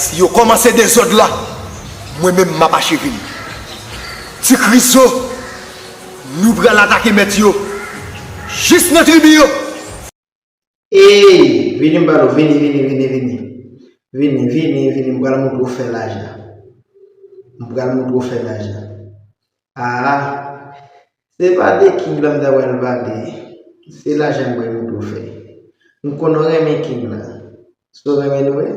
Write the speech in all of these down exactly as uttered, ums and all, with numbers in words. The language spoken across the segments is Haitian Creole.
Si yo kòmanse dezòd la, mwen menm m ap acheve l. Ti Krizo, nou pral atake mèt yo jis nan tribi yo. Ey, vini m ba nou, vini, vini, vini, vini. Vini, vini, vini, m pral montre w fè lajan. M pral montre w fè lajan. Ah, se pa de King la m ta pral pale. Se lajan m pral montre w fè. M konnen w renmen King la. Si w renmen l vre,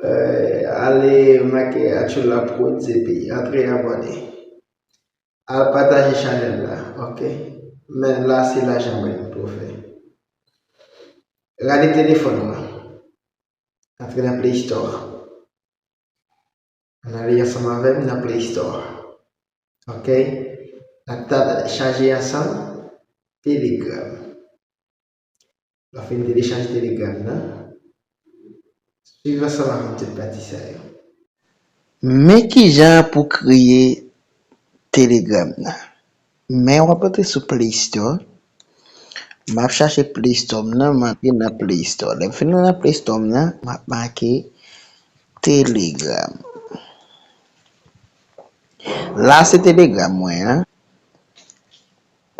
eh, ale make Atchoula Prodz epi antre abòne. Al pataje chanèl la, ok? Men la se lajan mwen m pral fè. Rale telefòn ou an. Antre nan Play Store. Ann ale ansanm avè m nan Play Store. Ok? N ap ta chaje ansanm Telegram. Lè w fin telechaje Telegram nan, swiv ansanm avè m tout pati sa yo. Men kijan pou kreye Telegram nan. Men w ap antre sou Play Store. M ap chache Play Store m nan, m antre nan Play Store. Lè m fin nan Play Store m nan, m ap make Telegram. La se Telegram mwen an.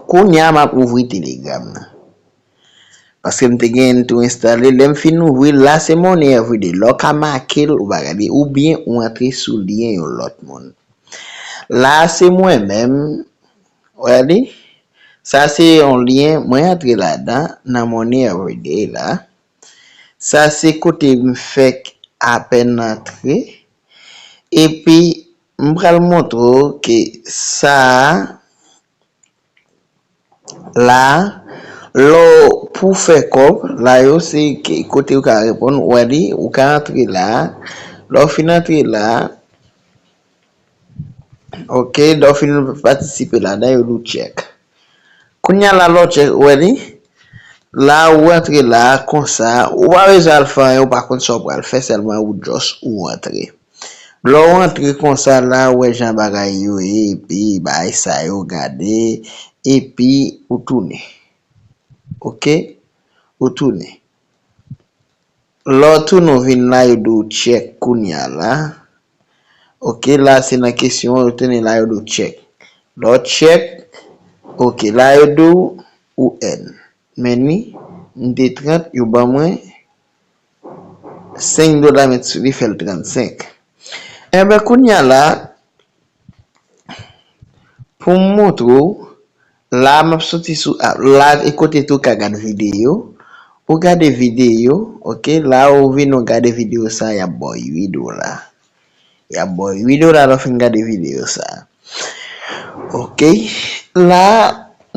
Kounye a m ap ouvri Telegram nan. Paske m te genyen l tou enstale. Lè m fin ouvri l, la se Money Everyday. Lè w ka make l, ou pa gade, oubyen ou antre sou lyen yon lòt moun. La se mwen menm, w gade, sa se yon lyen, mwen antre ladan, nan Money Everyday la. Sa se kote m fèk apèn antre. Epi, m pral montre w ke sa a, la a, lè w pou fè kòb, la yo se ke, kote ou ka reponn, ou wè li, ou ka antre la a. Lè w fin antre la a, ok, lè w fin patisipe ladan, yo di w check. Kounye a la, lè w check, ou wè li, la ou antre la a, konsa, ou pa bezwen al fè anyen, ou pa konn sa w pral fè, sèlman ou just ou antre. Lè w antre konsa la, ou wè jan bagay yo ye, epi bagay sa yo gade, epi ou tounen. Ok? Ou tounen. Lè w tounen w vin la, yo di w check kounye a la. Ok, la se nan kesyon an, yo tounen la, yo di w check. Lè w check, ok, la yo di w ou earn. Men ni, m te trant, yo ban mwen senk dola, met sou li fè l trannsenk. Enben, kounye a la, pou m montre w, la m ap soti sou app la, e kote tou w ka gade videyo. Ou gade videyo, ok, la ou vin ou gade videyo sa, y ap ba w uit dola. Y ap ba w uit dola lè w fin gade videyo sa. Ok, la,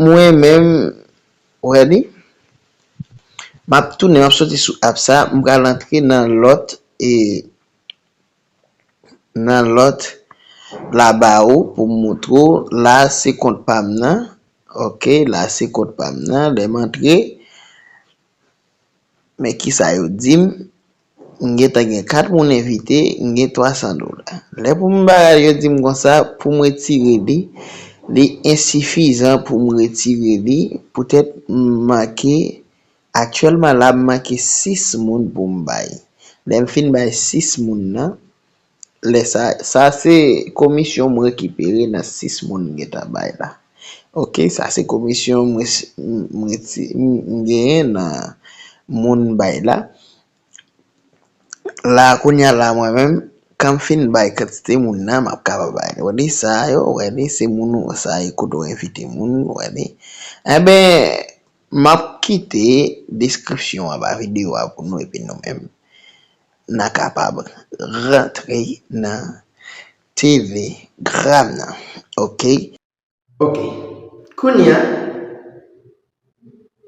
mwen menm, ou wè li, m ap tounen, m ap soti sou app sa, m pral antre nan lòt, e, nan lòt laba ou pou m montre w. La se kont pa m nan. Ok, la se kont pa m nan. Lè m antre, men kisa yo di m. M gentan gen kat moun envite, m gen twa san dola. Lè pou m bagay yo di m konsa, pou m retire li, li ensifizan pou m retire li. Poutèt m make Aktyèlman la, m manke sis moun pou m bay. Lè m fin bay sis moun nan, lè sa, sa se komisyon m rekipere nan sis moun m gentan bay la. Ok, sa se komisyon m, m, m genyen nan moun m bay la. La, kounye a la, mwen menm, kan m fin bay kantite moun nan, m ap kapab bay. Ou wè li, sa yo, ou wè li, se moun ou, sa e kote w envite moun, ou wè li. Enben, m ap kite deskripsyon anba videyo a pou nou, epi nou menm, n a kapab rantre nan Telegram nan. Ok? Ok. Kounye a,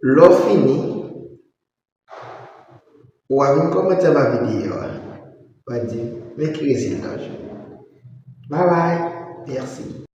lè w fini, w a vin kòmante anba videyo a. W a di, men ki rezilta w jwenn. Babay. Mèsi.